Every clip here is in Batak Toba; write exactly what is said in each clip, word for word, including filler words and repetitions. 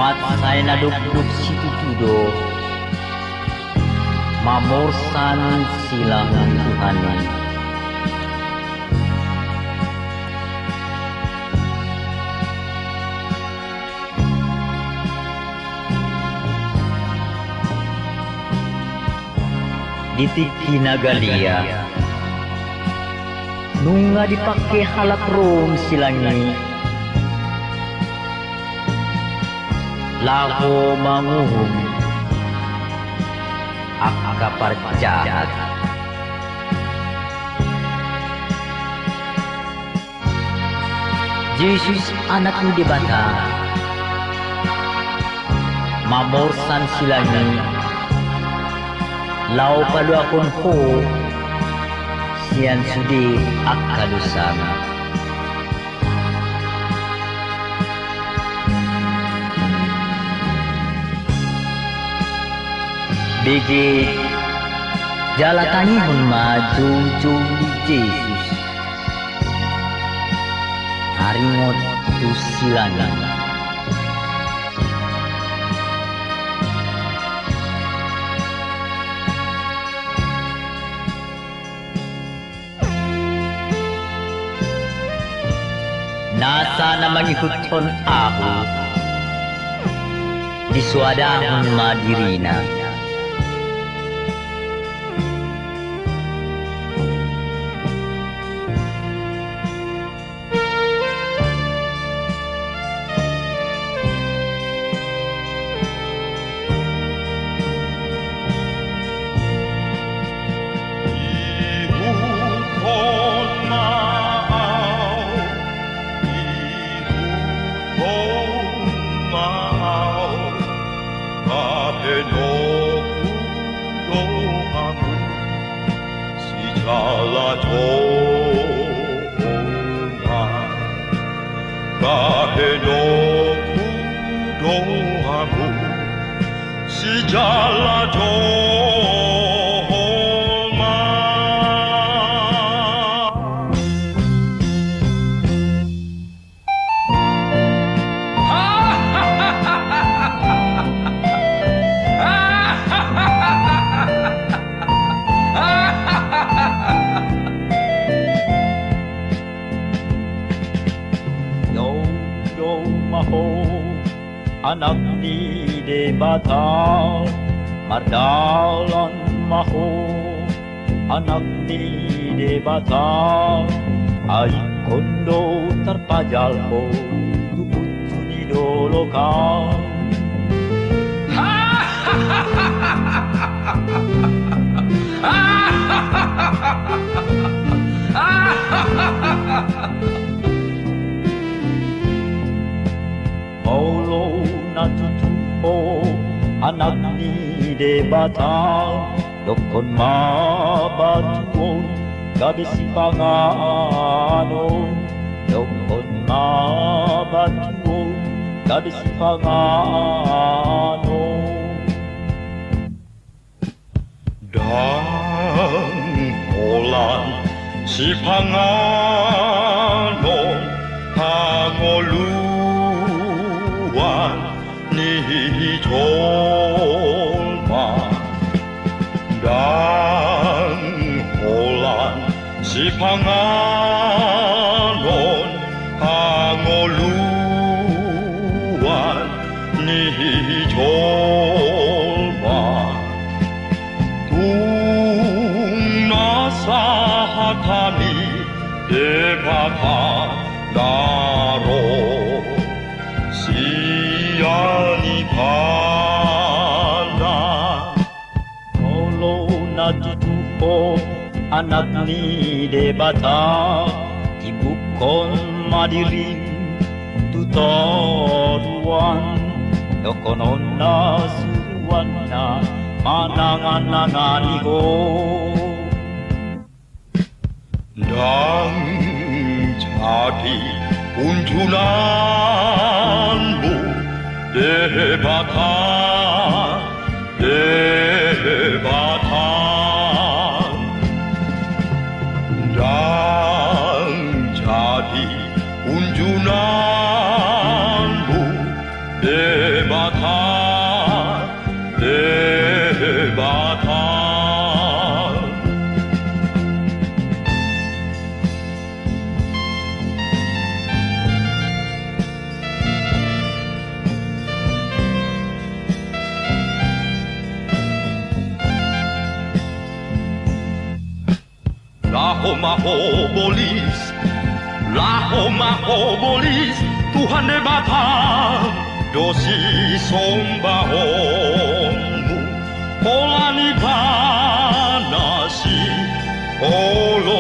Sai na dokdok situtu do mamorsan silang ni Tuhan i. Di tingki na galia nunga dipangke halak Rom silang i laho manguhum angka parjahat. Jesus, Anak ni Debata, mamorsan silang i laho paluahon ho sian sude angka dosana. Bege, jala tangihon ma joujou ni Jesus. Taringot tu silang i. Nasa na mangihuthon Ahu, disoadahon ma dirina. Ihuthon ma Ahu, ihuthon ma Ahu, bahenonku do hamu sijala jolma. Bahenonku do hamu sijala jolma. Joujou ma ho, Anak ni Debata, mardalan ma ho, Anak ni Debata, ai ingkon do tarpajal ho tu puncu ni dolok an. Molo na tutu ho Anak ni Debata, dokkon ma batu on gabe sipanganon. Dokkon ma batu on gabe sipanganon. Ndang holan sipanganon hangoluan ni jolma. Ndang holan sipanganon hangoluan ni jolma. Tung na sahat hami Debata na ro sian ipana. Molo na tutu ho Anak ni Debata, timbukkon ma dirim tu toruan, dohonon na suruanna manangan-nangani ho. Ndang jadi unjunanmu Debata, Debata. Ndang jadi unjunanmu Debata. Debata, Debata. Laho ma ho bolis, laho ma ho bolis, Tuhan Debata do sisombaonmu, holan i panasi oloanmu.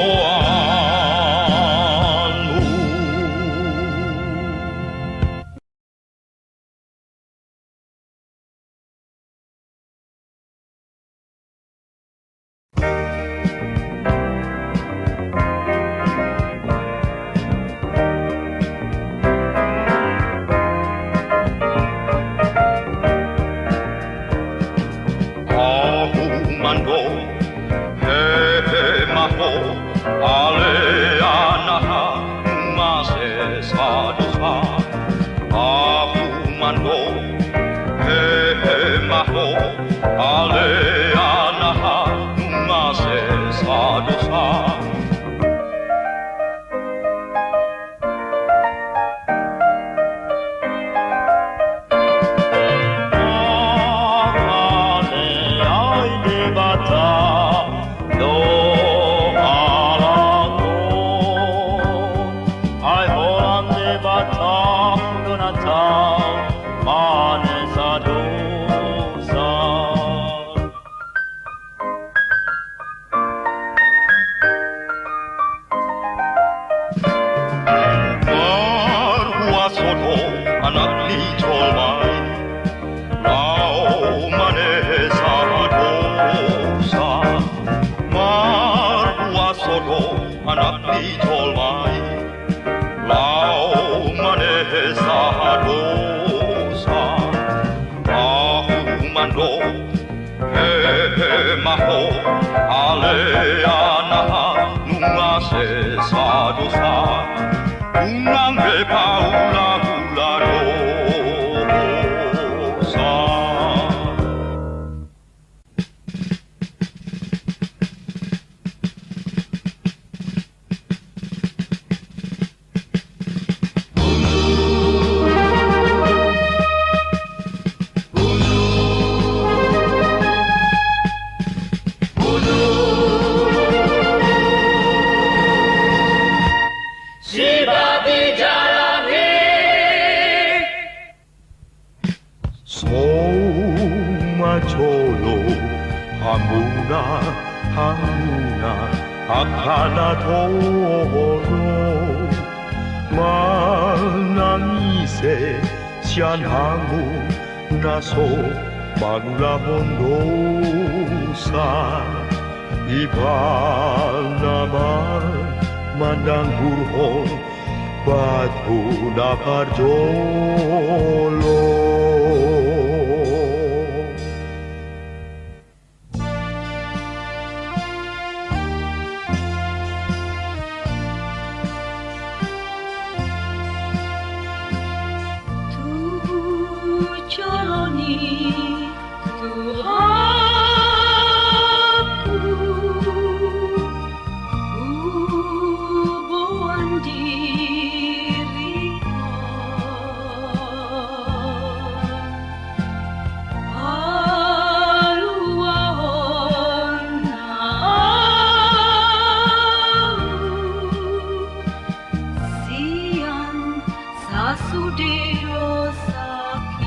Ahu mandok, hehe ma ho, ale anaha, nunga sesa dosa. Ahu mandok, hehe ma ho, ale anaha, nunga sesa dosa. Mauliate, ai Debata do halak on, ai holan Debata do na tau manesa dosa. Marhuaso do Anak ni jolma i laho manesa dosa. Marhuaso do Anak ni jolma i laho manesa dosa. Ahu mandok, hehe ma ho, ale anaha, nunga sesa dosa, unang be paulahula dosa. Sibati jalang i. Sauma jolo hamuna, hamuna angka na torop, manang ise sian hamu na so mangulahon dosa, ibana ma mandanggurhon batu na parjolo. Tu jolo ni Tuhanku, huboan diri on, haluaonna ahu sian sasude dosak i.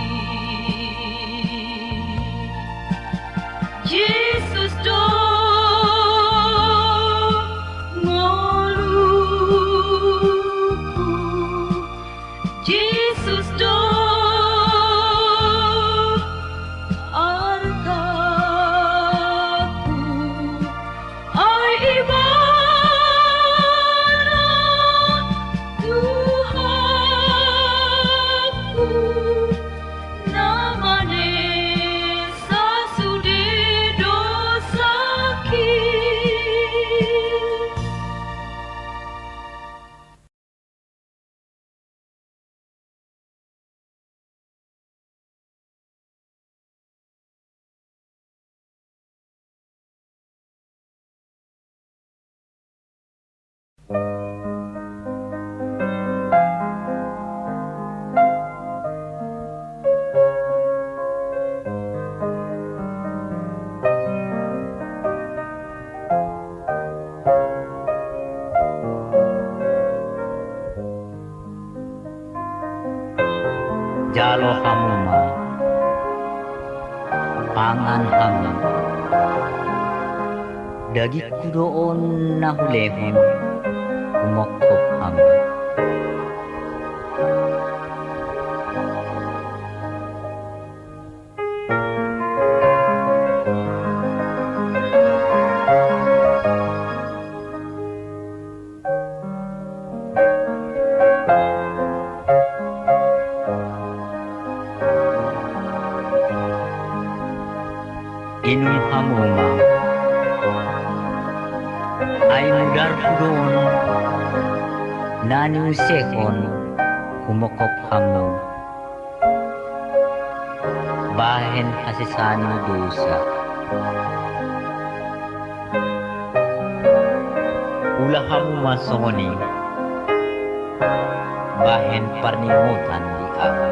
Mangan hamu. Dagingku do on na hulehon, humongkop hamu. Inum hamu ma. Ai mudarhu do on na niusehon, humongkop hamu. Bahen hasesaan ni dosa. Ula hamu ma songon i, bahen parningotan di ahu.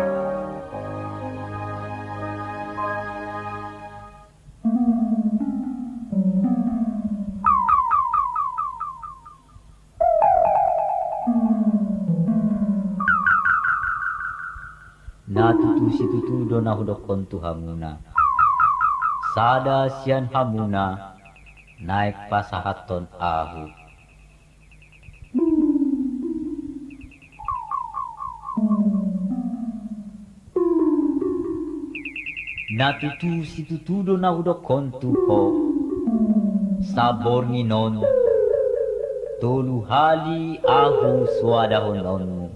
Na tutu situtu do na hudokkon tu hamuna. Sada sian hamuna naeng pasahathon ahu. Na tutu situtu do na hudokkon tu ho. Saborngin on tolu hali ahu soadahononmu.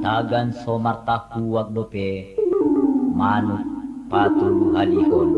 Tagan so martahuak dope manuk patoluhalihon.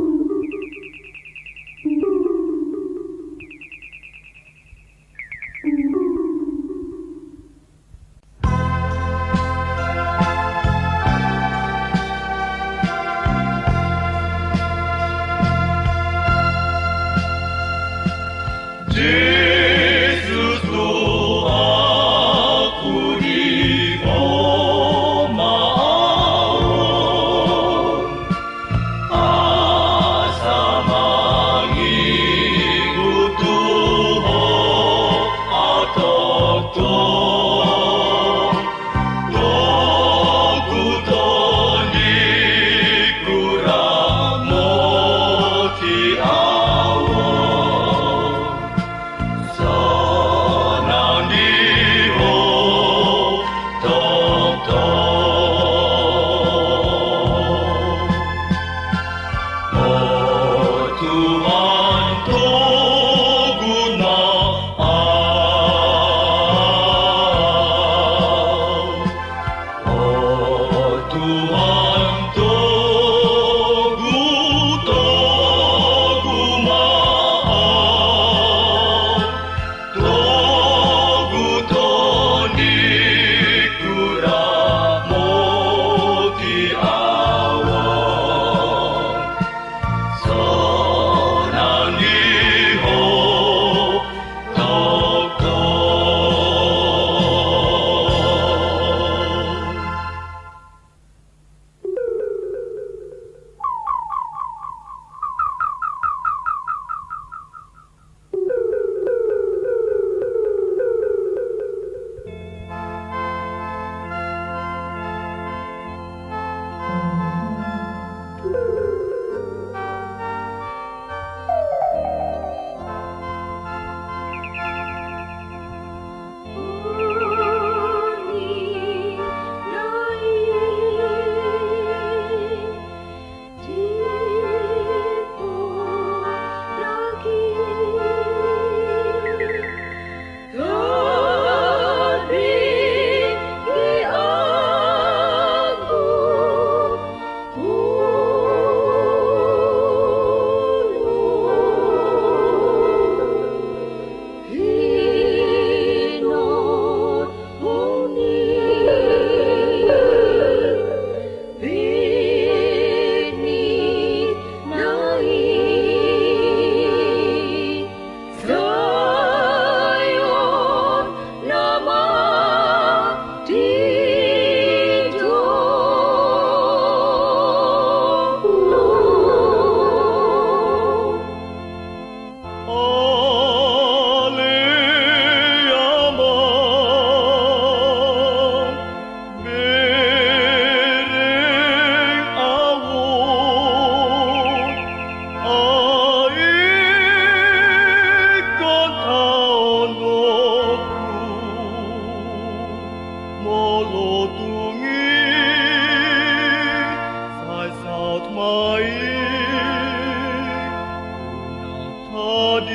Mai tadingkon.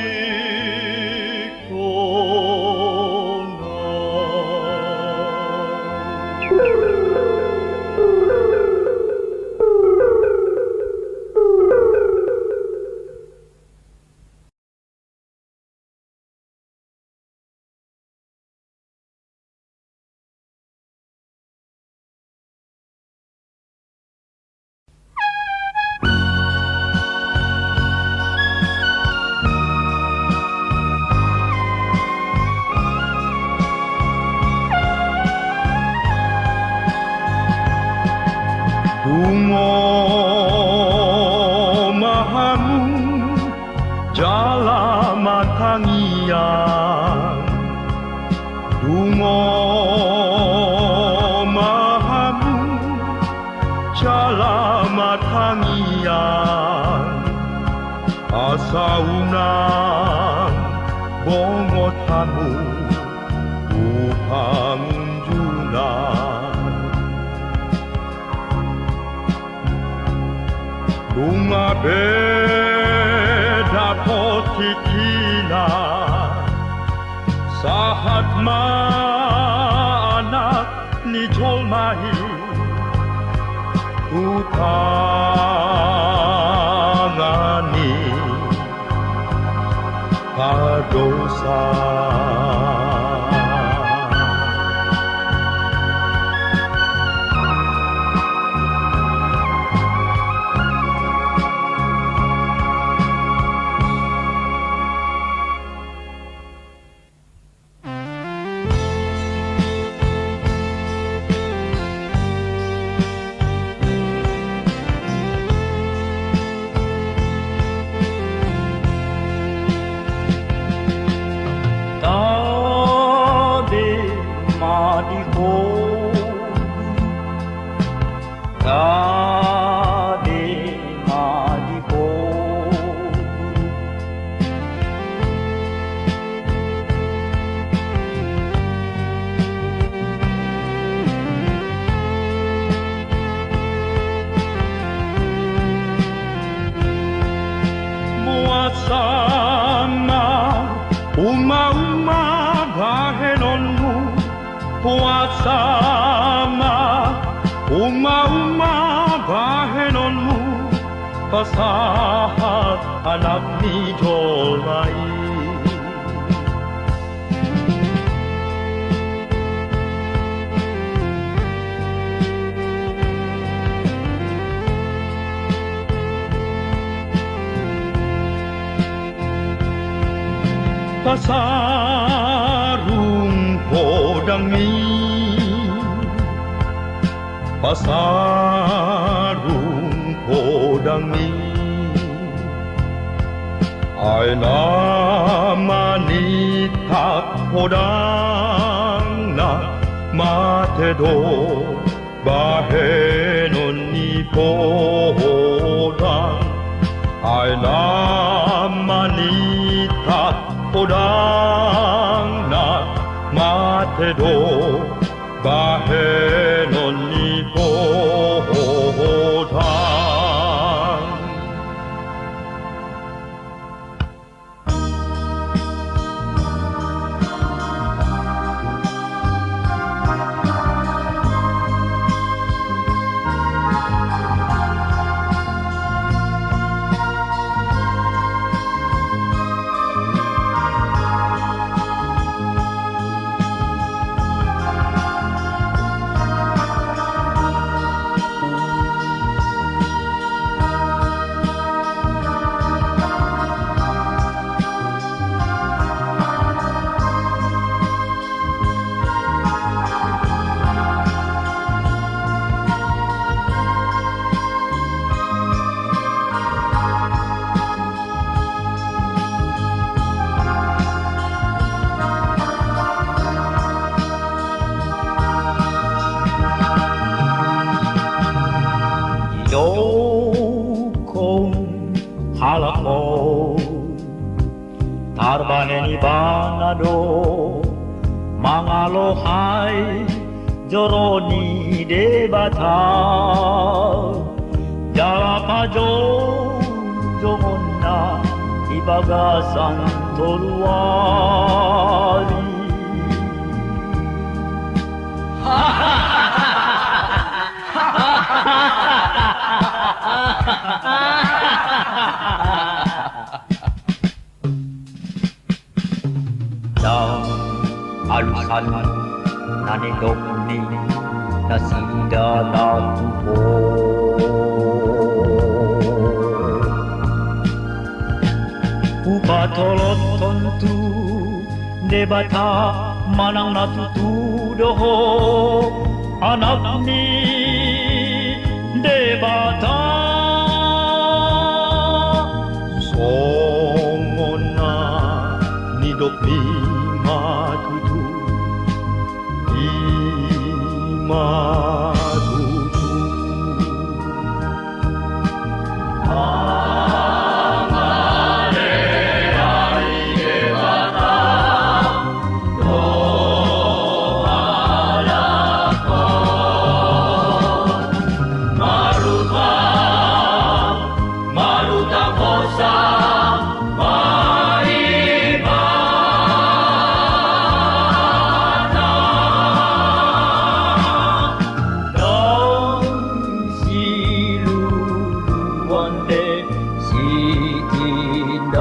Dungo ma hamu jala martangiang. Dungo ma hamu jala martangiang. Asa unang bongot hamu tu pangunjunan. Nunga be dapot tingkina, sahat ma Anak ni jolma i tu tangan ni pardosa. Tabe ma di ho. Tabe ma di ho. Boasa ma umauma bahenonmu. Boasa ma umauma bahenonmu, pasahat Anak ni jolma i. Pasarung podangmi, pasarung podangmi. Ai na manithat podangna, mate do bahenon ni podang. Ai na manithat podangna, mate do bahenon ni podang. Didok halak on, tarbahen ibana do mangalohai joro ni Debata. Jala Pajojongonna di bagasan tolu ari. Ndang alusan na nidok ni nasida na tubu. Hupatolothon tu Debata manang na tutu do ho anak ni Debata. Songon na nidok ni ma tutu, i ma tutu. Siluluan pe sitindangi.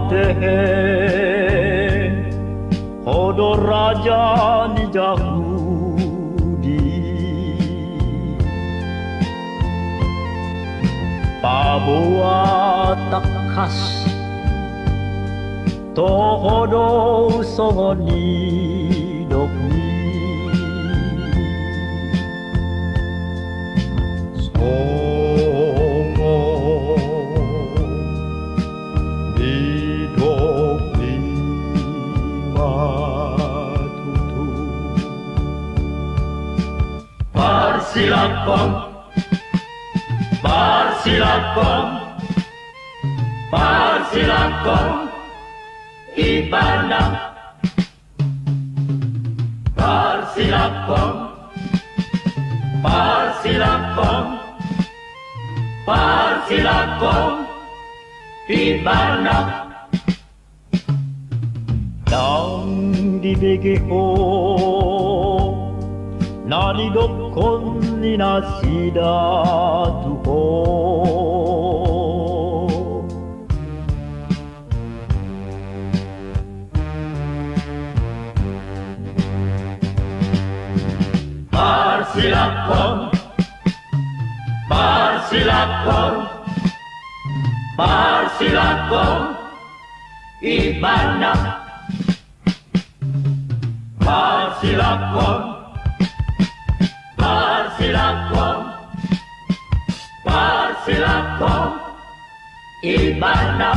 Atehe, ho do raja ni Jahudi. Paboa tangkas toho do songon nidok ni. Songon nidok ni ma tutu. Parsilangkon, parsilangkon, parsilangkon, ibana. Parsilangkon, parsilangkon, parsilangkon, ibana. Ndang dibege ho na nidokkon ni nasida tu ho. Parsilangkon, parsilangkon, parsilangkon, ibana. Parsilangkon, parsilangkon, parsilangkon, ibana.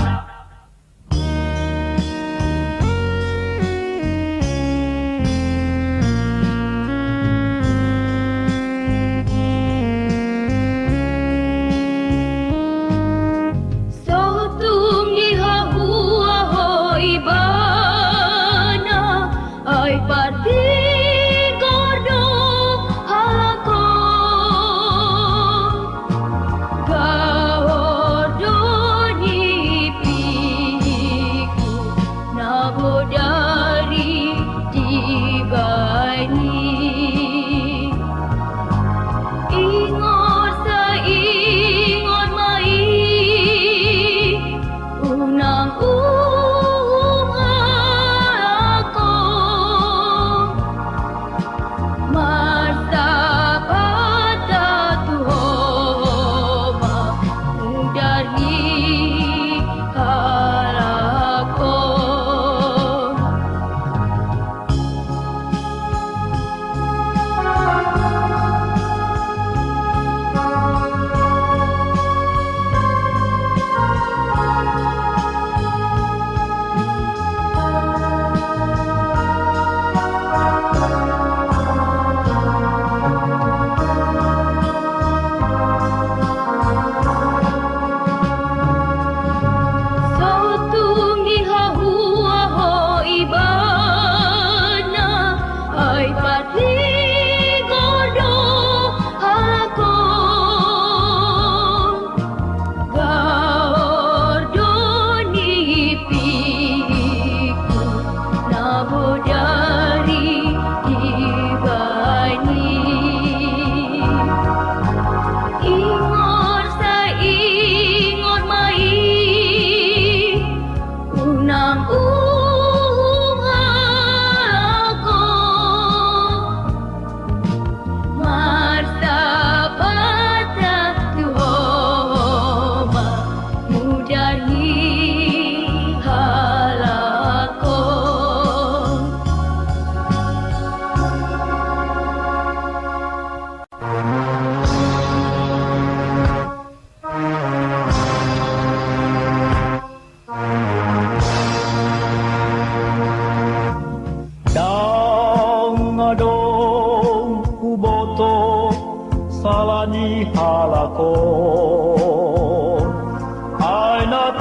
Sohut tu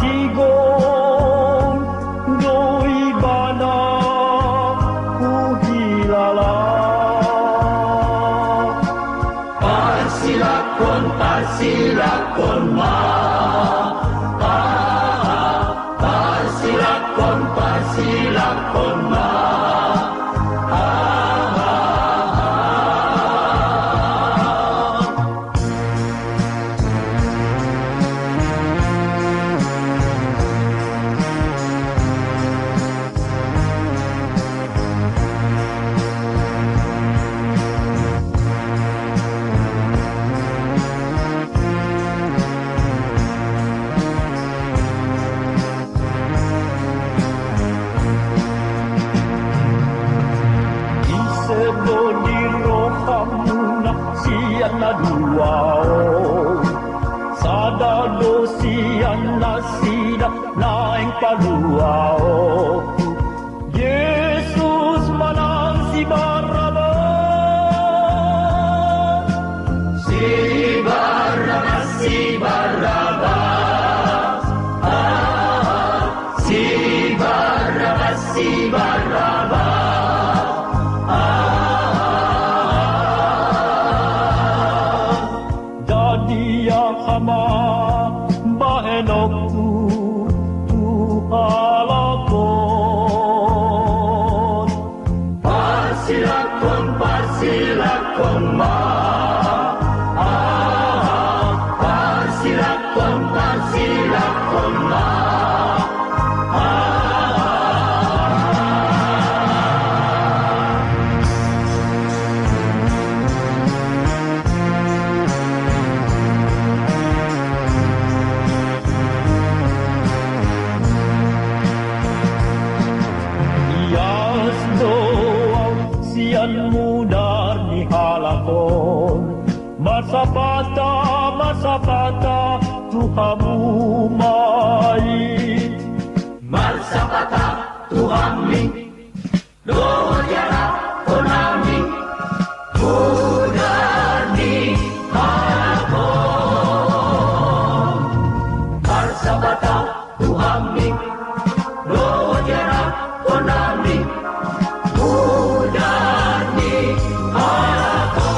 Tigor do ibana huhilala. Parsilangkon, parsilangkon ma. Ah, parsilangkon, parsilangkon ma. Ah, ah, ah. Ise do di rohamuna sian na dua on? Sada do sian nasida naeng palua on. Jesus manang si Barabas? Si Barabas, si Barabas. Ah, si Barabas, si Barabas. Ah. Jadi aha ma bahenonku tu halak on? Parsilangkon, parsilangkon ma. Ah, parsilangkon, parsilangkon ma. Ias do au sian mudar ni halak on. Marsapata, marsapata tu hamu ma i. Marsapata tu hami dohot ianakhonnami, mudar ni halak on. Marsapata tu hami dohot ianakhonnami, mudar ni halak on.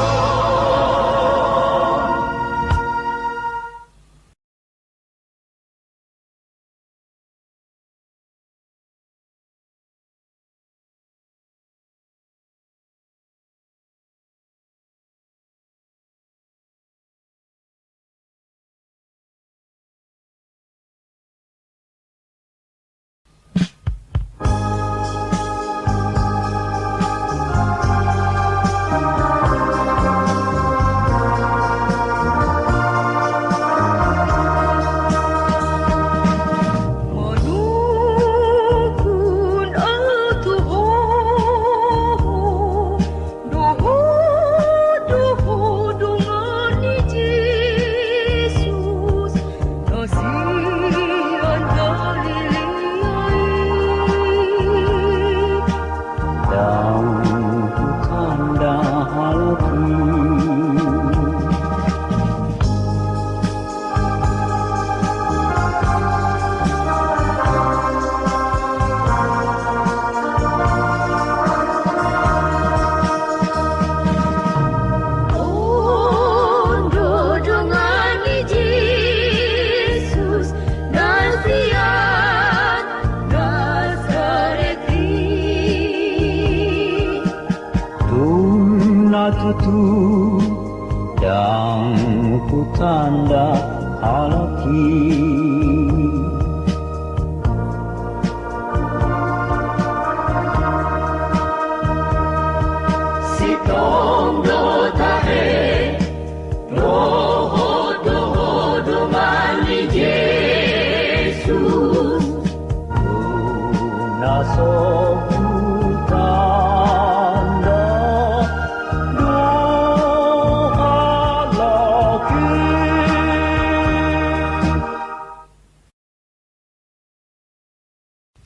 Manungkun au tu Ho dohot, dohot dongan ni Jesus, na sian Galilea i. Ndang hutanda halak i. On do dongan ni Jesus na sian Nasaret i. Tung na tutu ndang hutanda halak i. Sintong do tahe dohot, dohot dongan ni Jesus. Tung na so hutanda do halak i.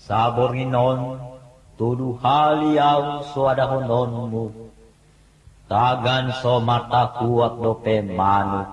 Saborngin on, tolu hali ahu so adahononmu, tagan so martakuak dope manuk.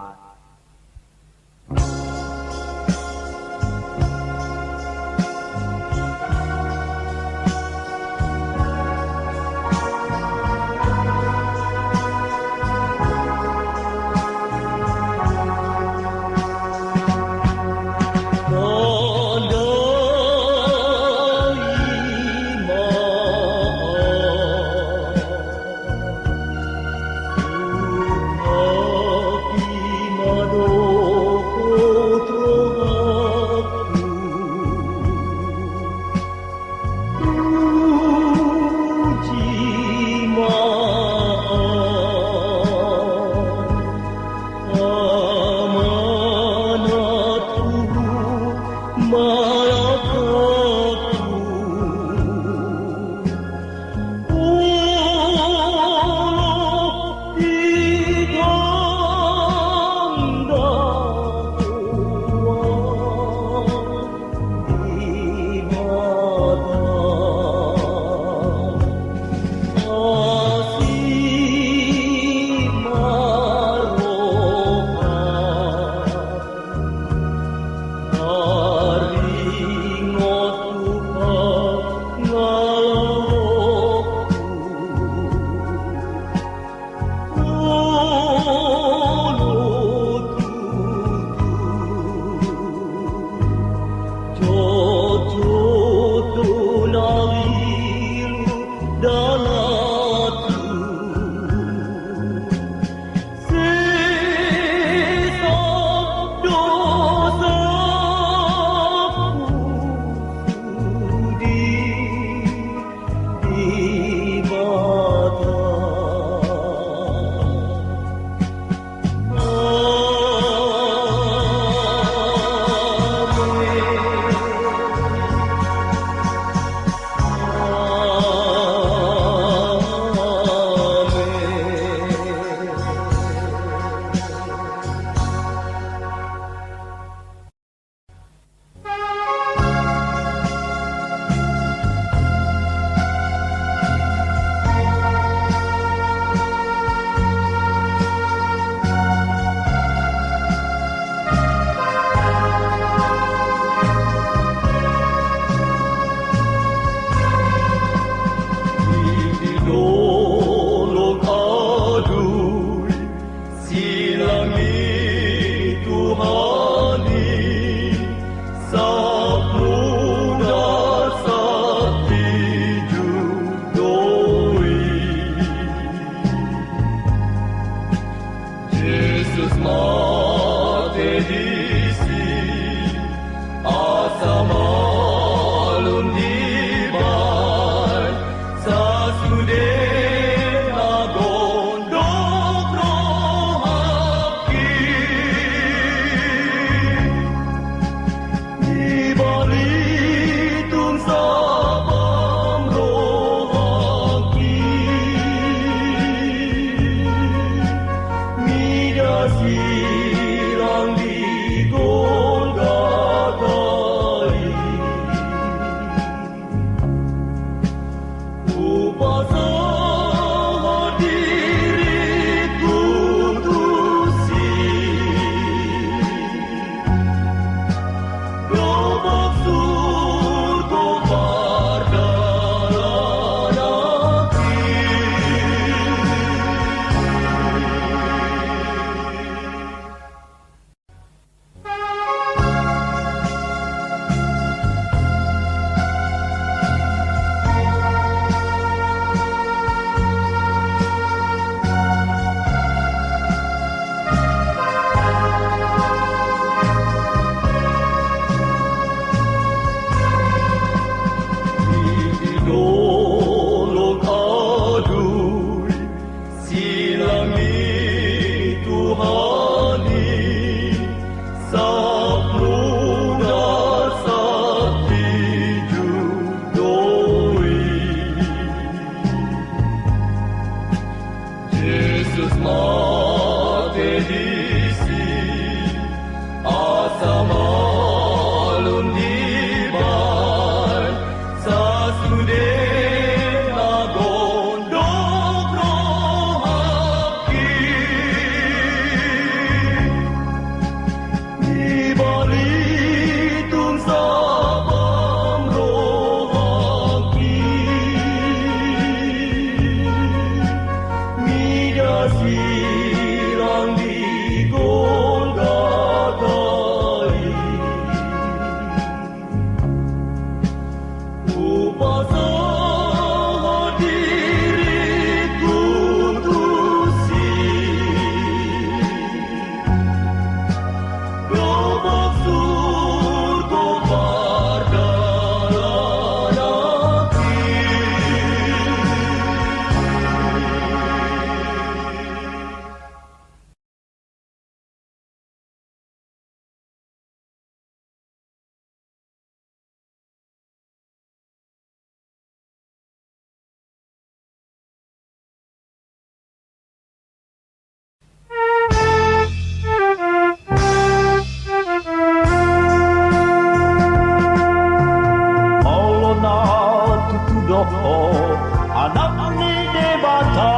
Anak ni Debata,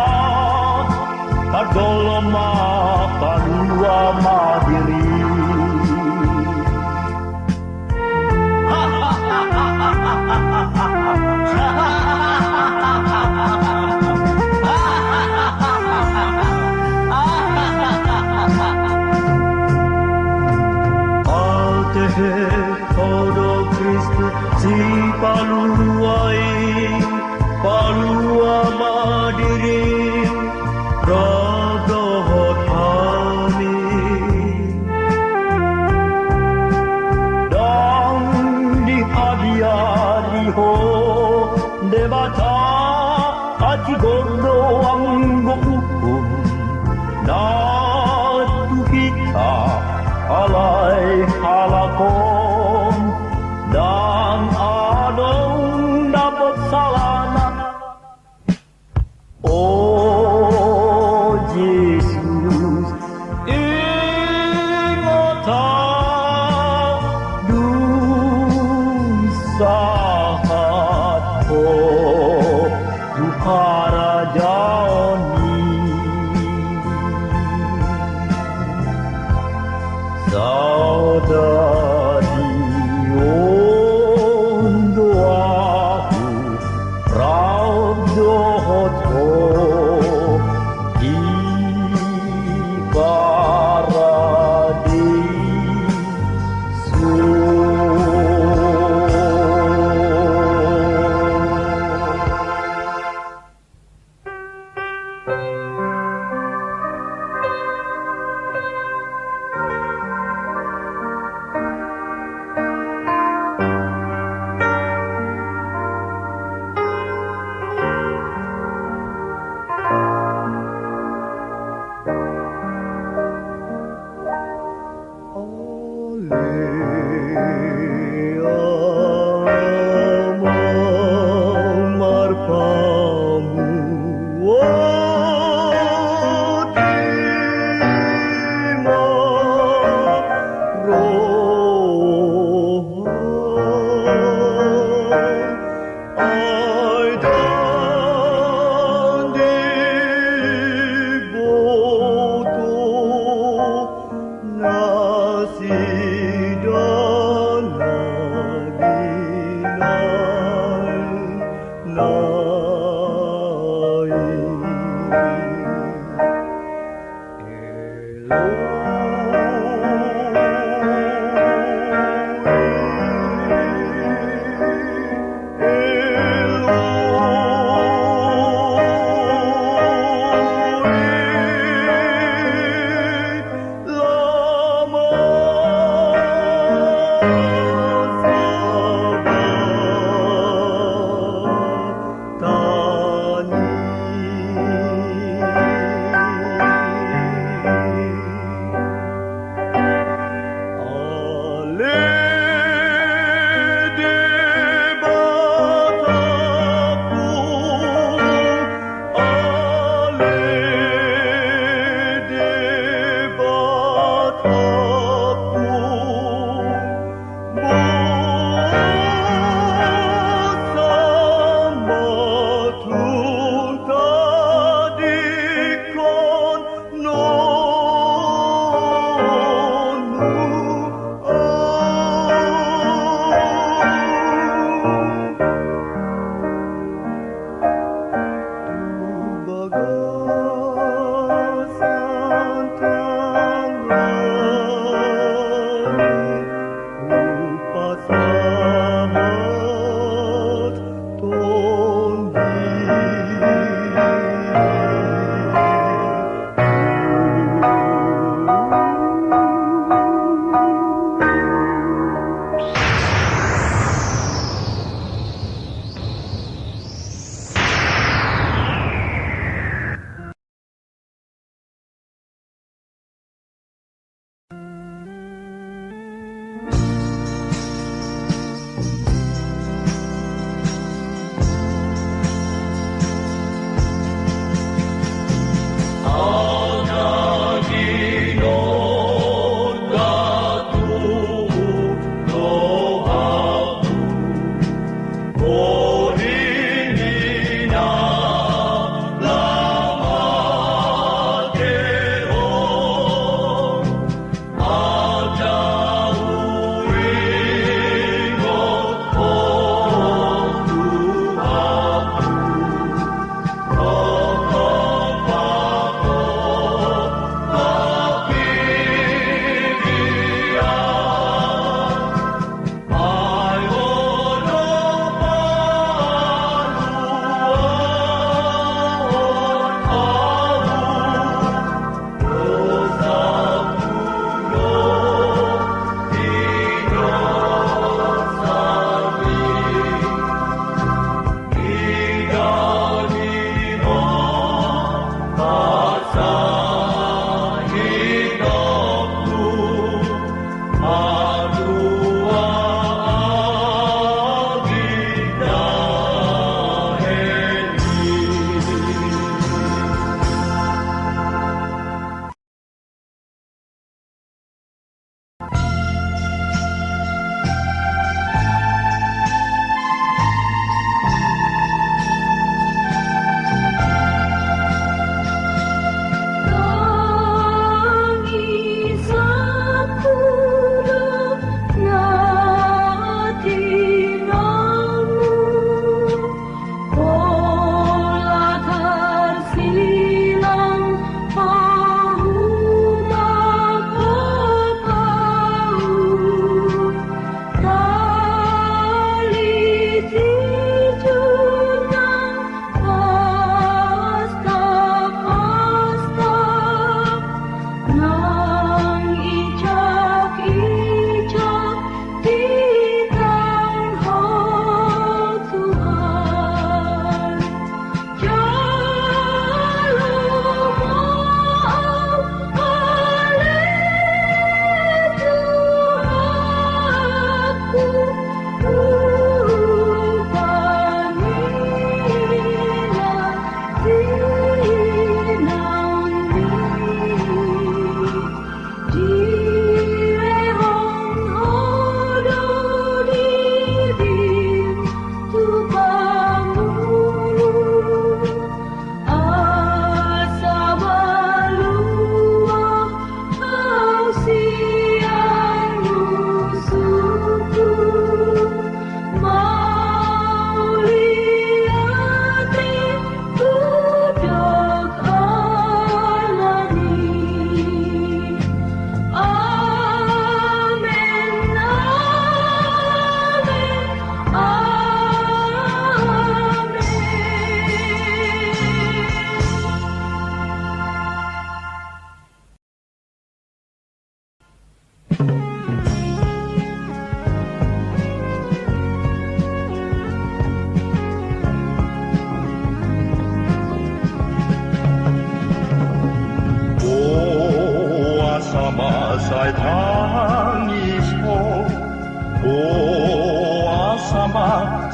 parjolo ma, palua ma diri. Atehe ho do Kristus Sipalua i, palua ma dirim rap dohot hami. Ndang dihabiari ho Debata, atik tigor do anggo uhum na tu hita, alai halak on ndang adong dapot salana. O Jesus, ingot Ho, dung sahat Ho tu harajaon-Mi. Sadari on do ahu rap dohot Ho di paradeiso.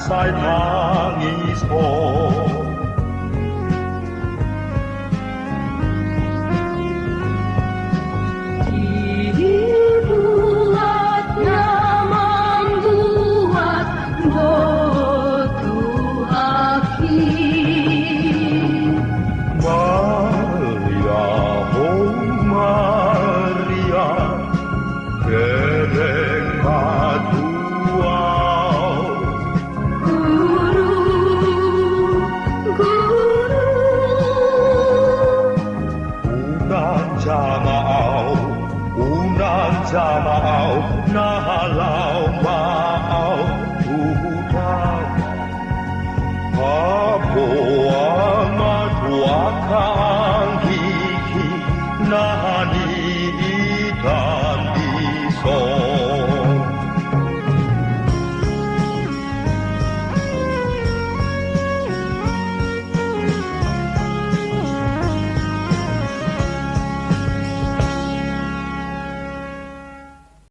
sai tangis ho. Dibuat na mambuat do Tuhanki. Maria, ho Maria, bereng ma tu ahu. Guru, guru. Unang jama ahu, unang jama ahu, na laho ma ahu tu huta. Hapoan ma tu angka